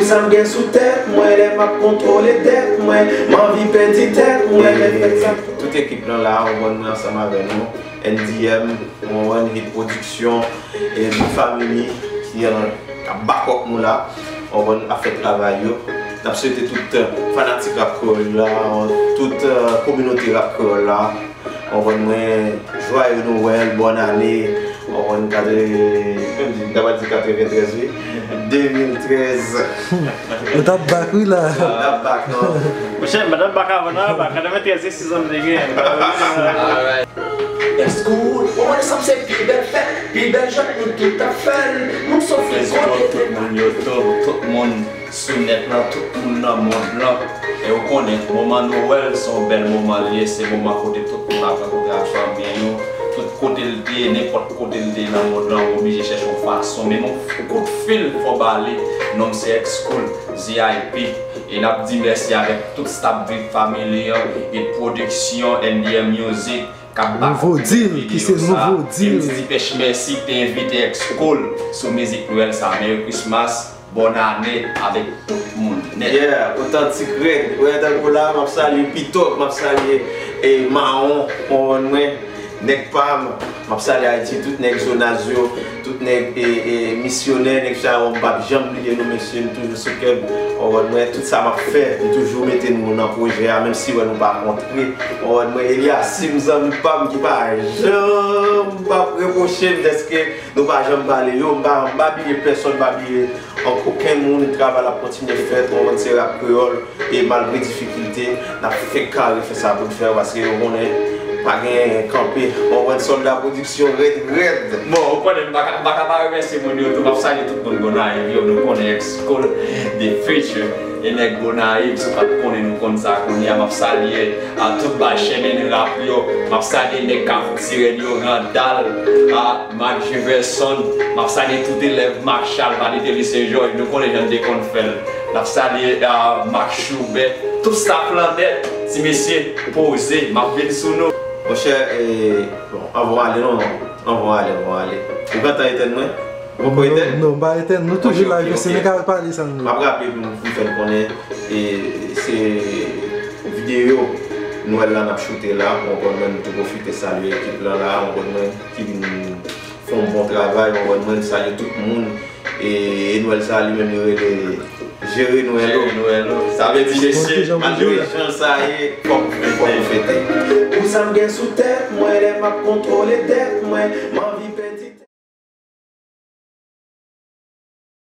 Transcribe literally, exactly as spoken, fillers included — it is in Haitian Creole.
Sa m gen sou tèt mwen, lè m ap kontwole dèt mwen, m anvi pèdi tèt mwen, men fèt sa. Tout ekip lan la, w konprann, mwen ansanm avè nou, N D M, w konprann, Hit Production, e Big Family ki an, k ap back up nou la, w konprann, ap fè travay yo. N ap swete tout, euh, fanatik rap kreyòl la, tout, euh, kominote rap kreyòl la, w konprann, mwen, jwaye Nwèl, bòn ane, w konprann, katre, menm di, m ta pral di katreventrèz, wi. De mil trèz. Ou t ap back, wi, la. M t ap back, non. Monchè, m pa t ap back avan, non, back. Katreventrèz se sizon m te gen. Alright. Let's go. Ou konn sa se pi bèl fèt, pi bèl jwèt, nou tout ap fè l. Moun sòti kote tout moun yo tou, tout moun sou nèt lan, tout moun nan mond lan. E ou konnen, moman Nwèl se yon bèl moman l ye, se moman kote tout moun ap rankontre ak fanmi yo. Tout kote l te ye, nenpòt kote l te ye nan mond lan, ou oblije chèche yon fason. Men yon kout fil fò ba li, non m se X-Cool, Z I P. E n ap di mèsi avèk tout staff Big Family an, Hit Production, N D M Music, k ap back up videyo sa. Nouvo deal, ki se nouvo deal. E m di Pèch mèsi ki te envite X-Cool sou mizik Nwèl sa. Merry Christmas, bòn ane avèk tout moun nèt. Yeah, otantik rèd. Wè, tankou la, m ap salye Pitòk, m ap salye, e, Mawon, konprann mwen, nèg pa m, m ap salye Ayiti, tout nèg Zonaz yo, tout nèg, e, e, misyonè, nèg sa yo, m p ap janm bliye nou, mesye, m toujou sou kè m, konprann mwen, tout sa m ap fè, m toujou mete nou nan pwojè a, menm si wè nou pa kontre, konprann mwen, Eliasim, zanmi pa m ki pa janm p ap repwoche m dèske nou pa janm pale yo, m pa, m pa bliye pèsonn, m pa bliye ankenn moun, travay la ap kontinye fèt, konprann, se rap kreyòl, e malgre difikilte, n ap fenk kare fè sa pou n fè, paske yo konnen pa gen kanpe, konprann, Sòlda Pwodiksyon rèd, rèd. Bon, ou konnen, m pa ka, m pa ka pa remèsye moun yo tou, m ap salye tout moun Gonayiv yo, nou konnen X-Cool, The Future, e nèg Gonayiv, si w pa t konnen, nou konn sa kounye a, m ap salye a tout bay chèmen rap yo, m ap salye nèg Kafou Sirèn yo, Randal, a, Marc Juverson, m ap salye tout elèv Marchal, Vanité Lycée Georges, nou konnen jan n te konn fè l. N ap salye, a, Marc Choubert, tout staff lan nèt, ti mesye, poze, m ap vin sou nou. Monchè, e, bon, anvan w ale, non, non, anvan w ale, anvan w ale. Ou gentan etèn mwen? Ou poko etèn? Non, non, m pa etèn, nou toujou la, se nou k ap pale sa nou. M ap raple pou m fè n konnen, e, se videyo Nwèl la n ap choute la, ou konprann, nou tou pwofite salye ekip lan la, ou konprann, ki vin fè yon bon travay, ou konprann, mwen salye tout moun. E, e Nwèl sa li menm yo rele jere Nwèl ou. Jere Nwèl ou. Sa vle di, mesye, malgre jan sa ye, fòk, fòk ou fete. Pou sa m gen sou tèt mwen, lè m ap kontwole dèt mwen, m